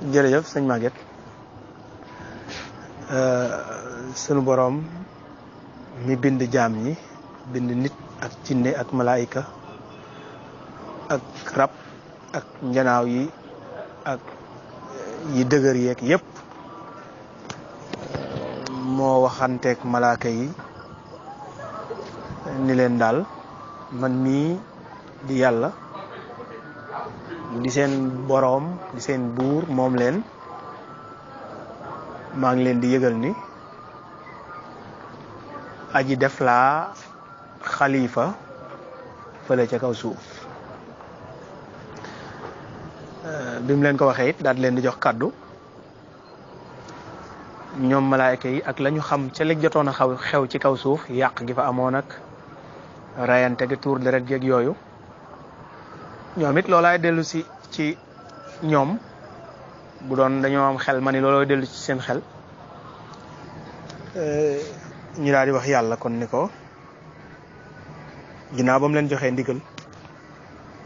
jërëjëf sëñ Maguette sunu boroom mi bind jaam ñi bind nit ak jinne ak malaayika ak rab ak njanaaw yi ak yi dëgër yeeg yépp moo waxanteeg malaaka yi ni leen daal man mii di yàlla di seen boroom di seen buur moom leen maa ngi leen di yëgal ni aji def laa xalifa fële ca kaw suuf bi mu leen ko waxee it daal di leen di jox kàddu ñoom malaayka yi ak lañu xam ca li jotoon a xew ci kaw suuf yàq gi fa amoon ak rayante gi tuur deret gi ak yooyu ñoom it loolaay dellu si ci ñoom bu doon dañoo am xel ma ni loolooy dellu ci seen xel ñu daal di wax yàlla kon ni ko ginnaaw ba mu leen joxee ndigal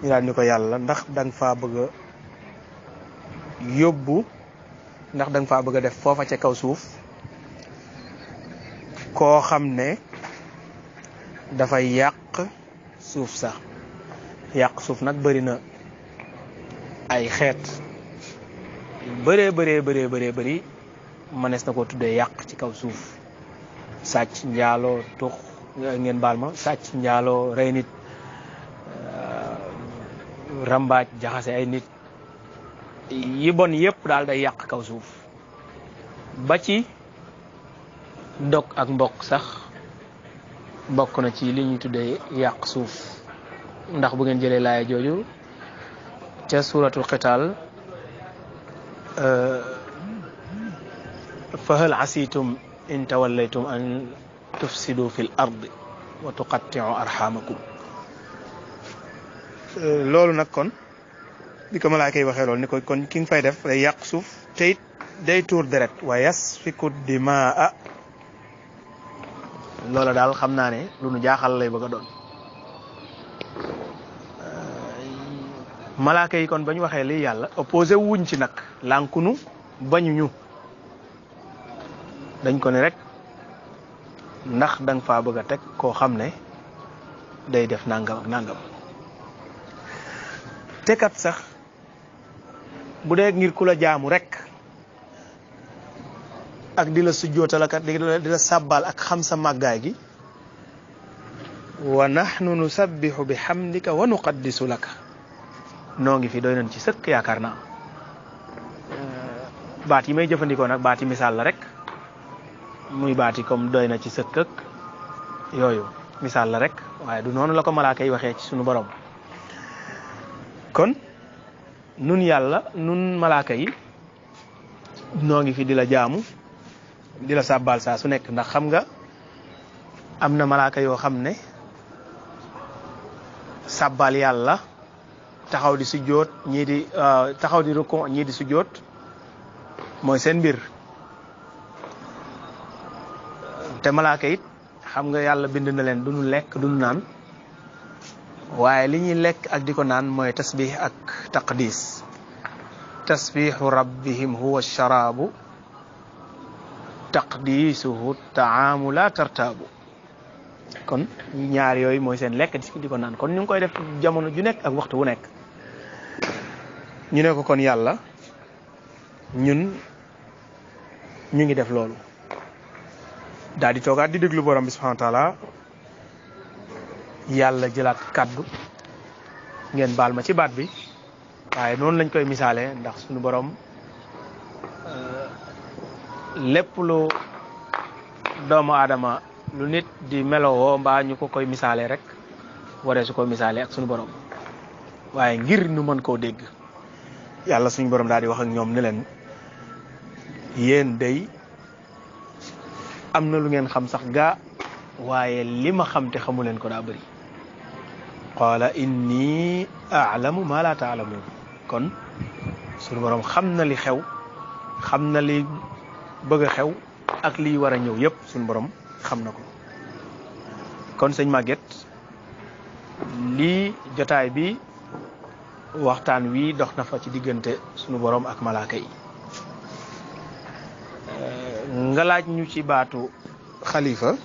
ñu daal ni ko yàlla ndax danga faa bëgg a yóbbu ndax danga faa bëgg a def foofa ca kaw suuf koo xam ne dafay yàq suuf sax yàq suuf nag bëri na ay xeet bëree mënees na koo tuddee yàq ci kaw suuf sàcc njaaloo tux ngeen baal ma sàcc njaaloo rey nit rambaaj jaxase ay nit yi bon yépp daal day yàq kaw suuf ba ci dog ak mbokk sax bokk na ci li ñuy tuddee yàq suuf ndax bu ngeen jëlee laaya jooju ca suratul qital fa hal asitum in tawallaytum an tufsidu fil ardi wa tuqatti'u arhamakum loolu nag kon bi ko malaaka yi waxee loolu ni ko kon ki nga fay def day yàq suuf te it day tuur deret wa yasfiku dimaa loola daal xam naa ne lu nu jaaxal lay bëgg a doon malaaka yi kon ba ñu waxee lii yàlla opposé wuñ ci nag lànkunu bañuñu dañ ko ne rek ndax danga faa bëgg a teg koo xam ne day def nangam ak nangam te kat sax bu dee ngir ku la jaamu rek ak di la sujjootal ak di la sàbbaal ak xam sa màggaay gi wa nahnu nusabbihu bi hamdika wa nuqaddisu laka noo ngi fi doy nañ ci sëkk yaakaar naa baat yi may jëfandikoo nag baati misaal la rek muy baati comme doy na ci sëkk ak yooyu misaal la rek waaye du noonu la ko malaaka yi waxee ci sunu borom kon nun yàlla nun malaaka yi noo ngi fi di la jaamu di la sàbbaal saa su nekk ndax xam nga am na malaaka yoo xam ne sàbbaal yàlla taxaw di sujjóot ñii di taxaw di rukon ñii di sujjóot mooy seen mbir te malaaka it xam nga yàlla bind na leen duñu lekk duñu naan waaye li ñuy lekk ak di ko naan mooy tasbih ak taqdis tasbihu rabbihim huwa sharaabu taqdisuhu taamu la tartaabu kon ñaar yooyu mooy seen lekk di ko naan kon ñu ngi koy def jamono ju nekk ak waxtu wu nekk ñu ne ko kon yàlla ñun ñu ngi def loolu daal di toogaat di déglu borom bi subhanahu wa taala yàlla jëlaat kàddu ngeen baal ma ci baat bi waaye noonu lañ koy misaale ndax suñu borom lépp lu doomu aadama lu nit di melowoo mbaa ñu ko koy misaale rek waree su ko misaale ak suñu borom waaye ngir nu mën koo dégg yàlla suñu borom daal di wax ak ñoom ne leen yéen day am na lu ngeen xam sax gaa waaye li ma xam te xamu leen ko daa bëri qaala inni a'lamu ma la ta'lamun kon suñu borom xam na li xew xam na li bëgg a xew ak liy war a ñëw yépp suñu borom xam na ko kon sëñ Maguette lii jotaay bi waxtaan wi dox na fa ci diggante sunu borom ak malaaka yi nga laaj ñu ci baatu xalifa